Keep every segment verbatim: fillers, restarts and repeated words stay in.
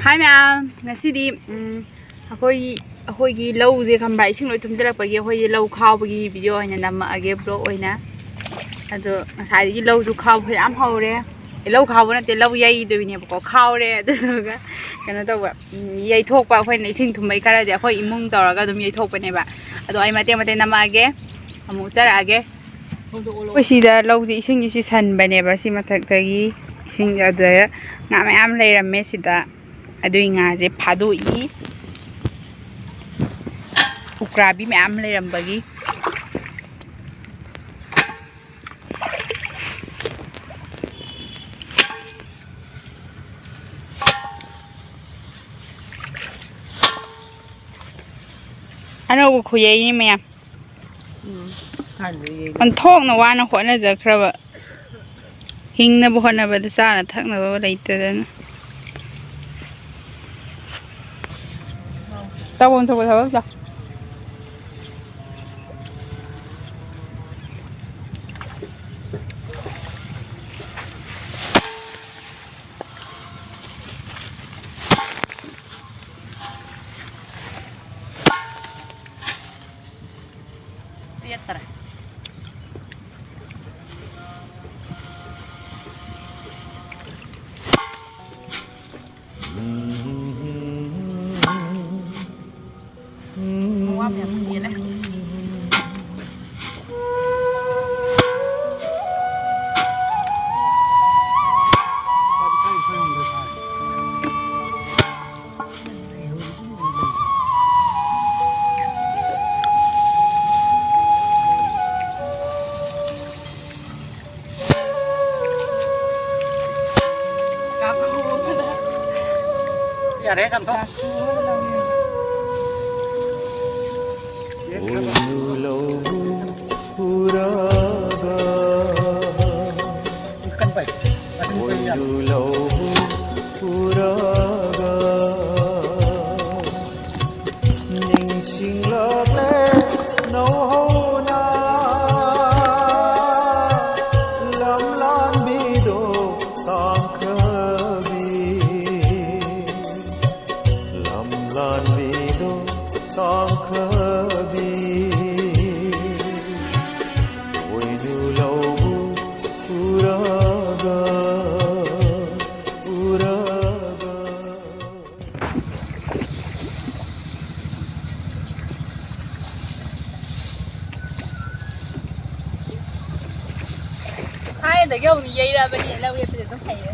ꯍꯥꯏ ꯃꯌꯥꯝ, ꯉꯁꯤꯗꯤ ꯎꯝ, ꯑꯩꯈꯣꯏ ꯑꯩꯈꯣꯏꯒꯤ ꯂꯧꯁꯦ ꯈꯪꯕ꯭ꯔꯥ, ꯏꯁꯤꯡ ꯂꯣꯏ ꯊꯨꯝꯖꯤꯜꯂꯛꯄꯒꯤ ꯑꯩꯈꯣꯏꯁꯦ ꯂꯧ ꯈꯥꯎꯕꯒꯤ ꯚꯤꯗꯤꯑꯣ ꯑꯣꯏꯅ ꯅꯝꯃꯛꯑꯒꯦ, ꯕ꯭ꯂꯣꯒ ꯑꯣꯏꯅ꯫ ꯑꯗꯣ ꯉꯁꯥꯏꯗꯒꯤ ꯂꯧꯁꯨ ꯈꯥꯎꯕ ꯌꯥꯝ ꯍꯧꯔꯦ꯫ ꯑꯦ, ꯂꯧ ꯈꯥꯎꯕ ꯅꯠꯇꯦ, ꯂꯧ ꯌꯩꯗꯣꯏꯅꯦꯕꯀꯣ꯫ ꯈꯥꯎꯔꯦ, ꯑꯗꯨꯗꯨꯒ ꯀꯩꯅꯣ ꯇꯧꯕ, ꯎꯝ, ꯌꯩꯊꯣꯛꯄ, ꯑꯩꯈꯣꯏꯅ ꯏꯁꯤꯡ ꯊꯨꯝꯕꯩ ꯈꯔꯗꯤ ꯑꯩꯈꯣꯏ ꯏꯃꯨꯡ ꯇꯧꯔꯒ ꯑꯗꯨꯝ ꯌꯩꯊꯣꯛꯄꯅꯦꯕ꯫ ꯑꯗꯣ ꯑꯩ ꯃꯇꯦꯛ ꯃꯇꯦꯛ ꯅꯝꯃꯛꯑꯒꯦ, ꯑꯃꯨꯛ ꯎꯠꯆꯔꯛꯑꯒꯦ꯫ ꯑꯩꯈꯣꯏ ꯁꯤꯗ ꯂꯧꯁꯦ ꯏꯁꯤꯡꯁꯦ ꯁꯤꯁꯟꯕꯅꯦꯕ꯫ ꯁꯤ ꯃꯊꯛꯇꯒꯤ ꯏꯁꯤꯡꯁꯦ, ꯑꯗꯨꯗ ꯉꯥ ꯃꯌꯥꯝ ꯂꯩꯔꯝꯃꯦ ꯁꯤꯗ꯫ ꯑꯗꯨꯏ ꯉꯥꯁꯦ ꯐꯥꯗꯣꯛꯏ, ꯎꯀ꯭ꯔꯥꯕꯤ ꯃꯌꯥꯝ ꯂꯩꯔꯝꯕꯒꯤ꯫ ꯑꯅꯧꯕ ꯈꯨꯌꯩꯅꯤ ꯃꯌꯥꯝ꯫ ꯎꯝ, ꯊꯥꯏꯅꯗꯩ ꯌꯩꯕ꯫ ꯑꯣꯟꯊꯣꯛꯅ ꯋꯥꯅ ꯍꯣꯠꯅꯖꯈ꯭ꯔꯕ, ꯍꯤꯡꯅꯕ ꯍꯣꯠꯅꯕꯗ ꯆꯥꯅ ꯊꯛꯅꯕ ꯂꯩꯇꯗꯅ꯫ ꯇꯧꯐꯝ ꯊꯣꯛꯄ ꯊꯕꯛ ꯇꯧ꯫ ꯆꯦꯠꯇꯔꯦ꯫ ꯃꯋꯥ ꯃꯌꯥꯝ ꯆꯦꯜꯂꯦ꯫ ꯌꯥꯔꯦ, ꯀꯝꯊꯣꯛ꯫ ꯄꯣꯏꯅꯨ ꯂꯧꯕꯨꯛ ꯄꯨꯔꯒ꯫ ꯀꯟꯕꯩ꯫ ꯄꯣꯏꯅꯨ ꯂꯧꯕꯨꯛ ꯄꯨꯔꯒ꯫ ꯅꯤꯡꯁꯤꯡꯂꯛꯂꯦ ꯅꯧꯍꯧꯅ ꯂꯝꯂꯥꯟꯕꯤꯗꯣ ꯇꯥꯡꯈ꯭ꯔꯕꯤ꯫ ꯌꯧꯅ ꯌꯩꯔꯛꯑꯕꯅꯤ, ꯂꯧ ꯌꯩꯕꯁꯦ ꯑꯗꯨꯝ ꯍꯩꯔꯦ꯫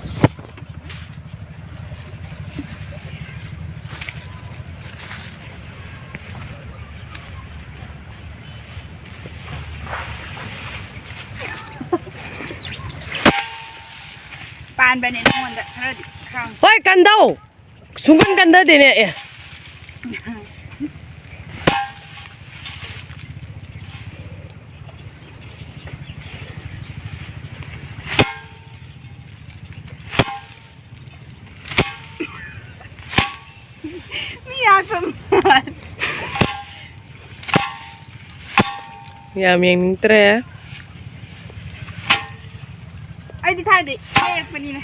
ꯄꯥꯟꯕꯅꯦ ꯅꯉꯣꯟꯗ ꯈꯔꯗꯤ ꯈꯥꯡ꯫ ꯍꯣꯏ, ꯀꯟꯗꯧ꯫ ꯁꯨꯡꯀꯟ ꯀꯟꯗꯗꯦꯅꯦ꯫ ꯑꯦ꯫ ꯃꯤ ꯌꯥꯝ ꯆꯪ-, ꯌꯥꯝ ꯌꯦꯡꯅꯤꯡꯗ꯭ꯔꯦ꯫ ꯑꯩꯗꯤ ꯊꯥꯏꯅꯗꯤ ꯍꯥꯏꯔꯛꯄꯅꯤꯅ꯫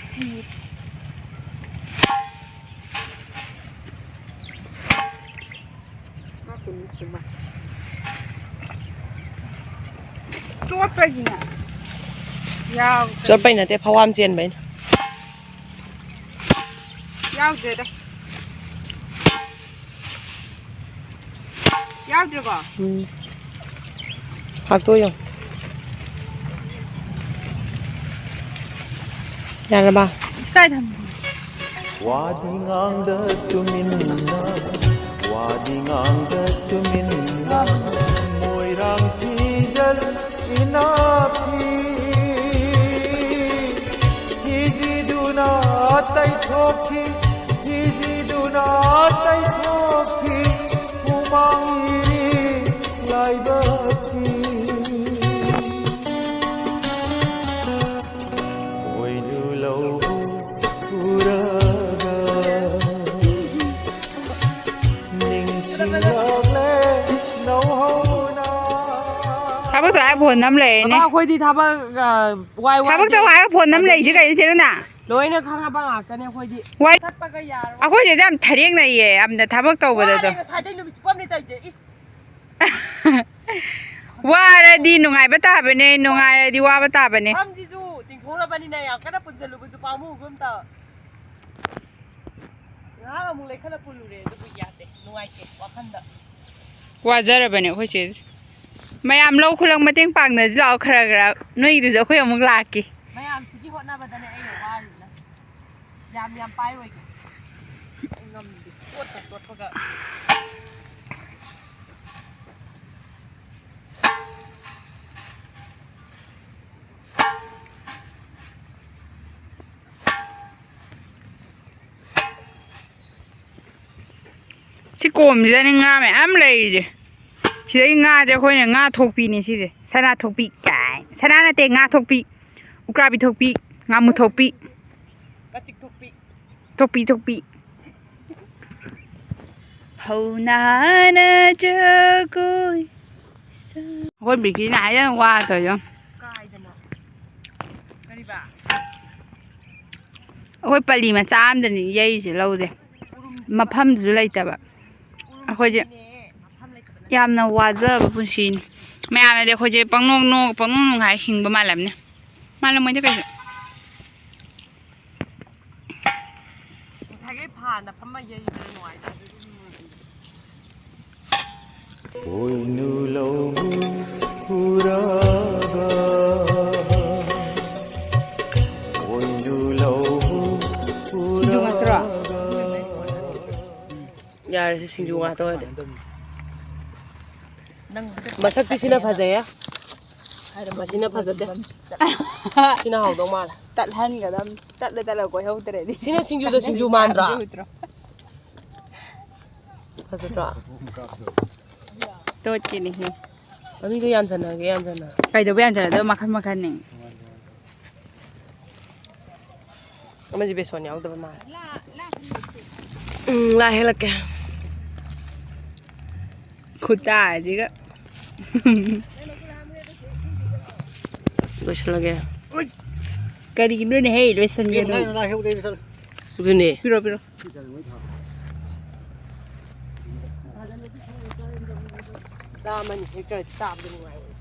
ꯆꯣꯠꯄꯒꯤꯅꯦ꯫ ꯌꯥꯎ-, ꯆꯣꯠꯄꯩ ꯅꯠꯇꯦ, ꯐꯧꯍꯥꯝ ꯆꯦꯟꯕꯩꯅꯦ꯫ ꯌꯥꯎꯗ꯭ꯔꯦꯗ꯫ ꯌꯥꯎꯗ꯭ꯔꯦꯀꯣ? ꯎꯝ꯫ ꯐꯥꯛꯇꯣꯛꯑꯣ ꯌꯦꯡꯉꯣ꯫ ꯌꯥꯔꯕ? ꯀꯥꯏ ꯊꯝꯃꯤꯅꯣ? ꯋꯥꯗꯤ ꯉꯥꯡꯗ ꯇꯨꯃꯤꯟꯅ, ꯋꯥꯗꯤ ꯉꯥꯡꯗ ꯇꯨꯃꯤꯟꯅ, ꯃꯣꯏꯔꯥꯡ ꯐꯤꯖꯜ ꯏꯅꯥꯛ ꯐꯤ ꯐꯤꯖꯤꯗꯨꯅ ꯇꯩꯊꯣꯛꯈꯤ, ꯐꯤꯖꯤꯗꯨꯅ ꯇꯩꯊꯣꯛꯈꯤ, ꯍꯨꯃꯥꯡ ꯏꯔꯤ ꯂꯥꯏꯕꯛꯀꯤ꯫ ꯈꯣꯏꯅꯨ ꯂꯧꯕꯨꯛ ꯎꯔꯒ ꯅꯤꯡꯁꯤꯡꯂꯛꯂꯦ ꯅꯧꯍꯧꯅ꯫ ꯊꯕꯛꯇꯣ ꯍꯥꯏ ꯐꯣꯟ ꯑꯃ ꯂꯩꯔꯦꯅꯦ꯫ ꯕꯕꯥ, ꯑꯩꯈꯣꯏꯗꯤ ꯊꯕꯛ, ꯑ, ꯋꯥꯏ ꯊꯕꯛꯇꯣ ꯋꯥꯏꯗꯦ꯫ ꯍꯥꯏ ꯐꯣꯟ ꯑꯃ ꯂꯩꯁꯦ ꯑꯗꯒꯤ ꯀꯩꯅꯣ ꯆꯦ ꯔꯨꯅꯥ? ꯂꯣꯏꯅ ꯈꯪꯉꯕ ꯉꯥꯛꯇꯅꯦ ꯑꯩꯈꯣꯏꯗꯤ꯫ ꯋꯥꯏ-, ꯆꯠꯄꯒ ꯌꯥꯔꯣꯏ꯫ ꯑꯩꯈꯣꯏ ꯆꯦꯁꯦ ꯌꯥꯝ ꯊꯔꯦꯡꯅꯩꯌꯦ, ꯌꯥꯝꯅ ꯊꯕꯛ ꯇꯧꯕꯗꯗꯣ꯫ ꯋꯥꯔꯦ, ꯉꯁꯥꯏꯗꯩ ꯅꯨꯃꯤꯠ ꯆꯨꯞꯄꯝꯅꯦ ꯇꯧꯔꯤꯁꯦ꯫ ꯏꯁ꯫ ꯋꯥꯔꯗꯤ ꯅꯨꯡꯉꯥꯏꯕ ꯇꯥꯕꯅꯦ, ꯅꯨꯡꯉꯥꯏꯔꯗꯤ ꯋꯥꯕ ꯇꯥꯕꯅꯦ꯫ ꯐꯝꯁꯤꯁꯨ ꯇꯤꯡꯊꯣꯛꯅꯕꯅꯤꯅ ꯌꯥꯝ ꯀꯟꯅ ꯄꯨꯟꯁꯤꯜꯂꯨꯕꯁꯨ ꯄꯥꯝꯃꯨꯒꯨꯝ ꯇꯧ꯫ ꯉꯥꯏꯍꯥꯛ ꯑꯃꯨꯛ ꯂꯩꯈꯠꯂ ꯄꯨꯜꯂꯨꯔꯦ, ꯑꯗꯨꯕꯨ ꯌꯥꯗꯦ, ꯅꯨꯡꯉꯥꯏꯇꯦ ꯋꯥꯈꯟꯗ꯫ ꯋꯥꯖꯔꯕꯅꯦ ꯑꯩꯈꯣꯏ ꯆꯦꯁꯦ꯫ ꯃꯌꯥꯝ ꯂꯧ ꯈꯨꯂꯪ ꯃꯇꯦꯡ ꯄꯥꯡꯅꯁꯤ ꯂꯥꯛꯑꯣ ꯈꯔ ꯈꯔ꯫ ꯅꯣꯏꯒꯤꯗꯨꯁꯨ ꯑꯩꯈꯣꯏ ꯑꯃꯨꯛ ꯂꯥꯛꯀꯦ꯫ ꯌꯥꯝ ꯌꯥꯝ ꯄꯥꯏꯔꯣꯏꯒꯦ꯫ ꯑꯩ ꯉꯝꯗꯦ꯫ ꯇꯣꯠꯇ ꯇꯣꯠꯄꯒ꯫ ꯁꯤ ꯀꯣꯝꯁꯤꯗꯅꯤ ꯉꯥ ꯃꯌꯥꯝ ꯂꯩꯔꯤꯁꯦ꯫ ꯁꯤꯗꯩ ꯉꯥꯁꯦ ꯑꯩꯈꯣꯏꯅ ꯉꯥ ꯊꯣꯛꯄꯤꯅꯤ ꯁꯤꯁꯦ꯫ ꯁꯅꯥ ꯊꯣꯛꯄꯤ ꯀꯥꯏ꯫ ꯁꯅꯥ ꯅꯠꯇꯦ, ꯉꯥ ꯊꯣꯛꯄꯤ꯫ ꯎꯀꯥꯕꯤ ꯊꯣꯛꯄꯤ꯫ ꯉꯥꯃꯨ ꯊꯣꯛꯄꯤ꯫ ꯀꯥꯆꯤꯛ ꯊꯣꯛꯄꯤ꯫ ꯊꯣꯛꯄꯤ, ꯊꯣꯛꯄꯤ꯫ ꯍꯧꯅꯥꯅ ꯖꯒꯣꯏ ꯁꯥ-, ꯑꯩꯈꯣꯏ ꯕꯤꯀꯤꯅ ꯍꯥꯏꯖꯅ ꯋꯥ ꯇꯧꯔꯤꯗꯣ꯫ ꯀꯥꯏꯗꯅꯣ? ꯀꯔꯤꯕ? ꯑꯩꯈꯣꯏ ꯄꯜꯂꯤ ꯃꯆꯥ ꯑꯃꯗꯅꯤ ꯌꯩꯔꯤꯁꯦ ꯂꯧꯁꯦ꯫ ꯃꯐꯝꯗꯨꯁꯨ ꯂꯩꯇꯕ꯫ ꯑꯩꯈꯣꯏꯁꯦ ꯌꯥꯝꯅ ꯋꯥꯖꯕ ꯄꯨꯟꯁꯤꯅꯤ꯫ ꯃꯌꯥꯝꯅꯗꯤ ꯑꯩꯈꯣꯏꯁꯦ ꯄꯪꯅꯣꯛ ꯅꯣꯛ, ꯄꯪꯅꯨꯡ ꯅꯨꯡꯉꯥꯏ ꯍꯤꯡꯕ ꯃꯥꯜꯂꯝꯅꯤ꯫ ꯃꯥꯜꯂꯝꯃꯣꯏꯗ ꯀꯩꯁꯨ꯫ ꯉꯁꯥꯏꯒꯤ ꯐꯥꯟꯗ ꯐꯝꯃ ꯌꯩꯕꯗ ꯅꯨꯡꯉꯥꯏꯖꯥꯠꯅꯤ꯫ ꯄꯣꯏꯅꯨ ꯂꯧꯕꯨ ꯄꯨꯔꯒ, ꯄꯣꯏꯅꯨ ꯂꯧꯕꯨ ꯁꯤꯡꯖꯨ ꯉꯥꯛꯇꯔꯣ? ꯄꯨꯔꯒ꯫ ꯌꯥꯔꯦꯁꯦ, ꯁꯤꯡꯖꯨ ꯉꯥꯛꯇ ꯑꯣꯏꯔꯗꯤ꯫ ꯃꯁꯛꯇꯤ ꯁꯤꯅ ꯐꯖꯩꯌꯦ꯫ ꯃꯁꯤꯅ ꯐꯖꯗꯦ꯫ ꯁꯤꯅ ꯍꯥꯎꯗꯧ ꯃꯥꯜꯂꯦ꯫ ꯇꯠꯍꯟꯒꯗꯝ-, ꯇꯠꯂ ꯇꯠꯂ ꯀꯣꯏꯍꯧꯗ꯭ꯔꯗꯤ꯫ ꯁꯤꯅ ꯁꯤꯡꯖꯨꯗ ꯁꯤꯡꯖꯨ ꯃꯥꯟꯗ꯭ꯔꯣ? ꯐꯖꯗ꯭ꯔꯣ? ꯇꯣꯠꯀꯦꯅꯦꯍꯦ꯫ ꯑꯅꯤꯗꯣ ꯌꯥꯟꯁꯟꯅꯒꯦ, ꯌꯥꯟꯁꯟꯅ꯫ ꯀꯩꯗꯧꯕ ꯌꯥꯟꯁꯟꯅꯗꯣꯏꯕ? ꯃꯈꯟ ꯃꯈꯟꯅꯦ꯫ ꯑꯃꯁꯤ ꯕꯦꯁꯣꯟ ꯌꯥꯎꯗꯕ ꯃꯥꯜꯂꯦ꯫ ꯎꯝ, ꯂꯥ ꯍꯦꯜꯂꯛꯀꯦ꯫ ꯈꯨꯇꯥꯁꯤꯒ꯫ ꯂꯣꯏꯁꯤꯜꯂꯒꯦ꯫ ꯀꯔꯤꯒꯤꯅꯣꯅꯦꯍꯦ, ꯂꯣꯏꯁꯤꯟꯒꯅꯨ꯫ ꯑꯗꯨꯅꯦ꯫ ꯄꯤꯔꯣ, ꯄꯤꯔꯣ꯫ ꯆꯥꯝꯃꯅꯤ ꯍꯦꯛꯇ ꯆꯥꯕꯗ ꯅꯨꯡꯉꯥꯏꯌꯦ꯫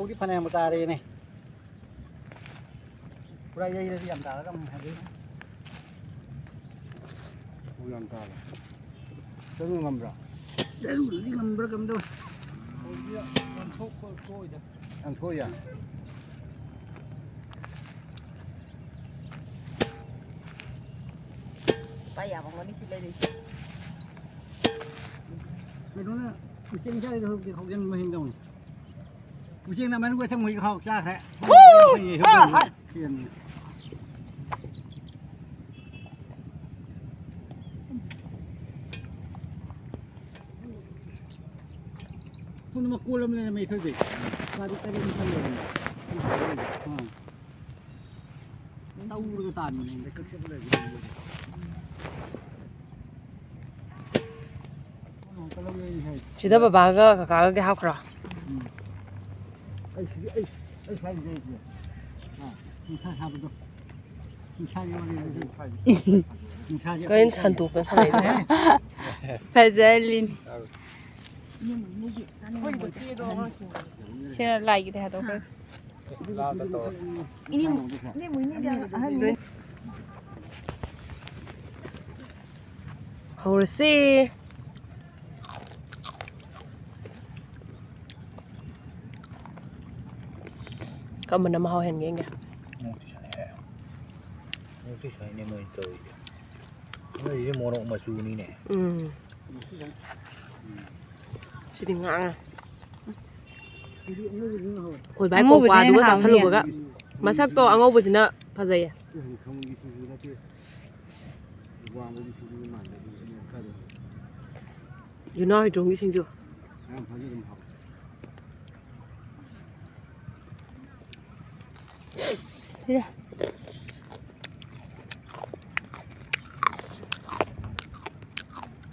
ꯐꯧꯗꯤ ꯐꯅꯌꯥꯝ ꯇꯥꯔꯦꯅꯦ꯫ ꯄꯨꯔꯥ ꯌꯩꯔꯗꯤ ꯌꯥꯝ ꯇꯥꯔꯒ ꯑꯃꯨꯛ ꯍꯥꯏꯗꯤ꯫ ꯐꯧ ꯌꯥꯝ ꯇꯥꯔꯦ꯫ ꯆꯔꯨ ꯉꯝꯕ꯭ꯔꯥ? ꯆꯔꯨꯗꯨꯗꯤ ꯉꯝꯕ꯭ꯔꯥ ꯀꯩꯅꯣꯝ ꯇꯧꯋꯦ꯫ ꯐꯧꯗꯤ ꯌꯥꯝ ꯊꯣꯛꯄ ꯊꯣꯛꯑꯣꯏꯗ꯫ ꯌꯥꯝ ꯊꯣꯛꯏ ꯌꯥ꯫ ꯄꯥꯏ ꯌꯥꯕ ꯃꯅꯤ ꯁꯤ ꯂꯩꯔꯤꯁꯦ꯫ ꯀꯩꯅꯣꯅ ꯎꯆꯦꯛ ꯃꯆꯥꯒꯤꯗꯣ ꯍꯧꯖꯤꯛ ꯍꯧꯖꯤꯛ ꯃꯍꯤꯡ ꯇꯧꯅꯤ꯫ ꯎꯆꯦꯛꯅ ꯃꯅꯨꯡꯗ ꯆꯪꯕꯒꯤ ꯈꯥꯎ ꯆꯥꯈ꯭ꯔꯦ꯫ ꯍꯨ! ꯍꯥ, ꯍꯥ꯫ ꯆꯦꯟꯕꯅꯤ꯫ ꯁꯣꯝꯗ ꯃꯀꯣꯜ ꯑꯃ ꯂꯩꯔꯝꯃꯦ ꯑꯩꯈꯣꯏꯗꯤ꯫ ꯃꯥꯗꯤ ꯇꯔꯦꯠ ꯅꯤꯄꯥꯜ ꯂꯩꯔꯝꯃꯦ꯫ ꯑꯥ꯫ ꯇꯧꯔꯒ ꯇꯥꯟꯕꯅꯦ꯫ ꯁꯤꯗ ꯕꯕꯥꯒ ꯀꯀꯥꯒꯗꯤ ꯍꯥꯞꯈ꯭ꯔꯣ? ꯎꯝ꯫ ꯑꯩ ꯁꯤꯗꯤ ꯑꯩ, ꯑꯩ ꯁ꯭ꯋꯥꯏꯗ ꯂꯩꯔꯤꯁꯦ꯫ ꯑꯥ, ꯅꯨꯡꯁꯥ ꯁꯥꯕꯗꯣ꯫ ꯅꯨꯡꯁꯥꯒꯤ ꯋꯥꯔꯤ ꯍꯥꯏꯁꯦ꯫ ꯅꯨꯡꯁꯥꯁꯦ ꯀꯔꯤꯅꯣ ꯁꯟꯗꯣꯛꯇ ꯁꯥꯟꯅꯩꯗꯣ? ꯐꯖꯔꯤꯅꯤ꯫ ꯁꯤꯅ ꯂꯥꯏꯒꯤꯗꯤ ꯍꯥꯏꯗꯣꯛꯈ꯭ꯔꯦ꯫ ꯏꯅꯦ, ꯏꯅꯦ, ꯃꯣꯏꯅꯤꯗꯤ ꯑꯍꯟꯅꯤ꯫ ꯍꯧꯔꯁꯤ꯫ ꯀꯔꯝꯕꯅ ꯃꯍꯥꯎ ꯍꯦꯟꯒꯦ ꯌꯦꯡꯒꯦ꯫ ꯃꯣꯔꯣꯛꯇꯤ ꯁꯥꯏꯍꯦ꯫ ꯃꯣꯔꯣꯛꯇꯤ ꯁꯥꯏꯅꯦ ꯃꯣꯏ ꯇꯧꯔꯤꯁꯦ꯫ ꯅꯣꯏꯁꯦ ꯃꯣꯔꯣꯛ ꯃꯆꯨꯅꯤꯅꯦ꯫ ꯎꯝ꯫ ꯁꯤꯗꯤ ꯉꯥꯡꯉꯦ꯫ ꯑꯩꯈꯣꯏ ꯚꯥꯏ ꯑꯉꯧꯕꯗꯨꯅ ꯀꯣꯡꯀ꯭ꯋꯥꯗꯨꯒ ꯍꯦꯟꯅ ꯍꯥꯎꯅꯤꯌꯦ꯫ ꯆꯥꯁꯜꯂꯨꯕꯒ ꯃꯁꯛꯇꯣ ꯑꯉꯧꯕꯁꯤꯅ ꯐꯖꯩꯌꯦ꯫ ꯌꯨꯅꯥ ꯍꯣꯏꯗ꯭ꯔꯣꯝꯒꯤ ꯁꯤꯡꯖꯨ꯫ ꯁꯤꯗ꯫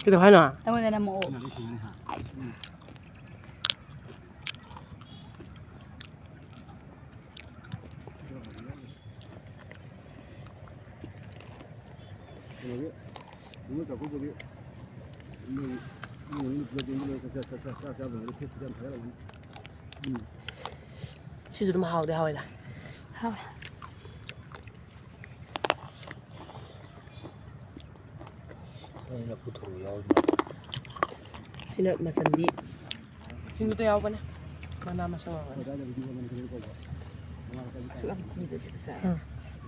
ꯀꯩꯗꯧ ꯍꯥꯏꯅꯣ? ꯑꯩꯉꯣꯟꯗ ꯅꯝꯃꯛꯑꯣ꯫ ꯀꯩꯅꯣꯒꯤ, ꯅꯤꯉꯣꯜ ꯆꯥꯛꯀꯧꯕꯒꯤ ꯃꯣꯏ, ꯃꯣꯏ ꯅꯨꯄꯤ ꯑꯗꯨꯝ ꯂꯣꯏ ꯆꯥꯛ ꯆꯥ-, ꯆꯥꯛ ꯆꯥ-, ꯆꯥꯛ ꯆꯥꯕ ꯂꯣꯏꯔ ꯐꯦꯠ ꯐꯦꯠ ꯌꯥꯝ ꯊꯥꯒꯠꯂꯝꯒꯅꯤ꯫ ꯎꯝ꯫ ꯁꯤꯁꯨ ꯑꯗꯨꯝ ꯍꯥꯎꯗꯤ ꯍꯥꯎꯋꯦꯗ꯫ ꯍꯥꯎꯋꯦ꯫ ꯑꯩ ꯂꯐꯨ ꯊꯔꯣ ꯌꯥꯎꯔꯤ꯫ ꯁꯤꯅ ꯃꯆꯟꯗꯤ ꯁꯤꯡꯖꯨꯗ ꯌꯥꯎꯕꯅꯦ꯫ ꯃꯅꯥ ꯃꯁꯤꯡ ꯌꯥꯎꯕꯅꯦ꯫ ꯑꯁꯨꯛ ꯌꯥꯝ ꯊꯤꯕꯁꯦ꯫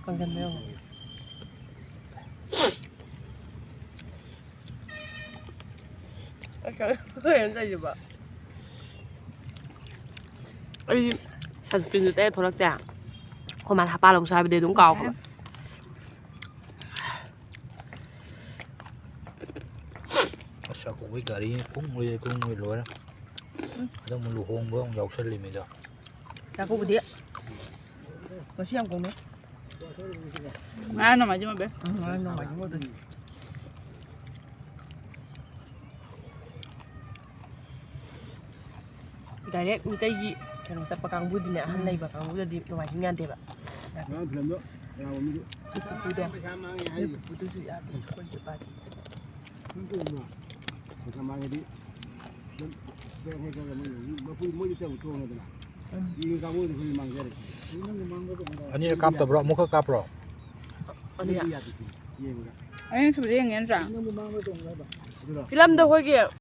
ꯀꯪꯁꯟꯕ ꯌꯥꯎꯕꯅꯦ꯫ ꯑꯩ ꯀꯩꯅꯣ ꯇꯧꯔꯤꯕ꯫ ꯑꯩꯗꯤ ꯁꯟꯁꯀ꯭ꯔꯤꯟꯁꯨ ꯇꯩꯔ ꯊꯣꯛꯂꯛꯇꯦ꯫ ꯑꯩꯈꯣꯏ ꯃꯥꯅ ꯍꯥꯄꯥ ꯂꯧꯁꯦ ꯍꯥꯏꯕꯗꯤ ꯑꯗꯨꯝ ꯀꯥꯎꯈ꯭ꯔꯕ꯫ ꯑꯁ ꯑꯩꯈꯣꯏ ꯒꯥꯔꯤ ꯀꯨꯡ ꯑꯣꯏꯔꯦ ꯀꯨꯡ ꯑꯣꯏ ꯂꯣꯏꯔꯦ꯫ ꯑꯗꯨꯝ ꯂꯨꯍꯣꯡꯕ ꯑꯃꯨꯛ ꯌꯥꯎꯁꯜꯂꯤꯃꯤꯗꯣ꯫ ꯆꯥꯛꯀꯧꯕꯗꯤ ꯉꯁꯤ ꯌꯥꯝ ꯀꯧꯅꯩ꯫ ꯉꯔꯥꯡ ꯅꯣꯡꯃꯥꯏꯖꯤꯡ ꯑꯣꯏꯕꯩ꯫ ꯎꯝ, ꯉꯔꯥꯡ ꯅꯣꯡꯃꯥꯏꯖꯤꯡ ꯑꯣꯏꯕꯩ꯫ ꯗꯥꯏꯔꯦꯛ ꯃꯤꯇꯩꯒꯤ ꯀꯩꯅꯣ ꯆꯠꯄ ꯀꯥꯡꯕꯨꯗꯤꯅꯦ, ꯑꯍꯟ ꯂꯩꯕ ꯀꯥꯡꯕꯨꯗꯗꯤ ꯅꯣꯡꯃꯥꯏꯖꯤꯡ ꯌꯥꯗꯦꯕ꯫ ꯉꯔꯥꯡ ꯐꯤꯂꯝꯗꯣ ꯀꯅꯥ ꯑꯣꯏ ꯃꯤꯗꯨ ꯄꯨꯄꯨꯗꯣ꯫ ꯅꯣꯏ ꯄꯨꯄꯨꯗꯨꯁꯨ ꯌꯥꯗꯦ, ꯑꯩꯈꯣꯏ ꯅꯨꯄꯥꯁꯤ꯫ ꯅꯪ ꯀꯩꯅꯣ ꯄꯩꯁꯥ ꯃꯥꯡꯉꯗꯤ ꯑꯗꯨꯝ ꯕꯦꯡ ꯍꯦꯛ ꯆꯠꯂꯒ ꯃꯣꯏ ꯃꯄꯨ ꯃꯣꯏꯗꯤ ꯇꯧ ꯇꯣꯡꯉꯦꯗꯅ꯫ ꯌꯦꯡ ꯀꯥꯡꯕꯨꯗꯤ ꯑꯩꯈꯣꯏ ꯃꯥꯡꯖꯔꯦ꯫ ꯑꯅꯤꯔꯛ ꯀꯥꯞꯇꯕ꯭ꯔꯣ? ꯑꯃꯨꯛꯈꯛ ꯀꯥꯞꯄ꯭ꯔꯣ? ꯑꯅꯤꯔꯛ꯫ ꯑꯗꯨꯗꯤ ꯌꯥꯗꯦ ꯁꯤꯗꯤ ꯌꯦꯡꯕꯗ꯫ ꯑꯅꯤꯁꯨꯕꯗ ꯌꯦꯡꯒꯦ ꯅꯠꯇ꯭ꯔꯥ? ꯅꯪꯕꯨ ꯃꯥꯡꯕ꯭ꯔꯥ ꯇꯣꯡꯕ꯭ꯔꯥ ꯍꯥꯏꯕ? ꯑꯗꯨꯔꯣ? ꯐꯤꯂꯝꯗ ꯑꯩꯈꯣꯏꯒꯤ